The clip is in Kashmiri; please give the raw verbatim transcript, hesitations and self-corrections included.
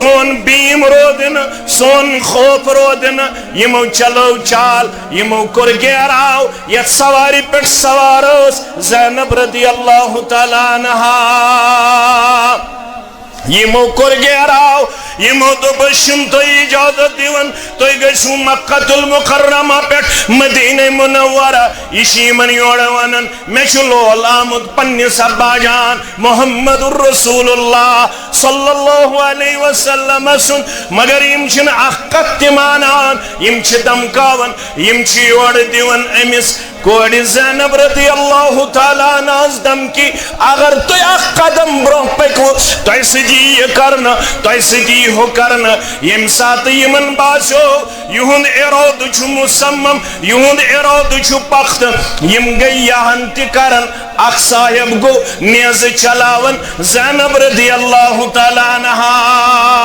سون بیم رود نہٕ، سون خوف رود نہٕ۔ یِمو چلٲو چال، یِمو کوٚر گیراو یتھ سوارِ پٮ۪ٹھ سوار ٲس زینب رضی اللہ تعالیٰ عنہا۔ یِمو کوٚر گیراو، یِمو دوٚپ، "أسۍ چھِنہٕ تۄہہِ اجازت دِوان، تُہۍ گٔژھِو مکہ المکرمہ پٮ۪ٹھ مدینہ منورہ۔" یہِ چھِ یِمن یورٕ ونان۔ مےٚ چھُ لول آمُت پننِس ابا جان محمد رسول اللہ صلی اللہ علیہ وسلم سُنٛد، مگر یِم چھِنہٕ اکھ کتھ تہِ مانان، یِم چھِ دمکاوان، یِم چھِ یورٕ دِوان أمِس کورِ زینب رضی اللہ تعالیٰ عنہَس دھمکی، اگر تُہۍ اکھ قدم برونٛہہ پٔکِو، تۄہہِ سۭتۍ یی یہِ کرنہٕ، تۄہہِ سۭتۍ یی ہُہ کرنہٕ۔ ییٚمہِ ساتہٕ یِمن باسیو یِہُنٛد ارادٕ چھُ مصمم، یِہُنٛد ارادٕ چھُ پختہٕ، یِم گٔے یہِ ہن تہِ کران۔ اکھ صاحب گوٚو نیزٕ چلاوان، زینب رضی اللہ تعالیٰ عنہا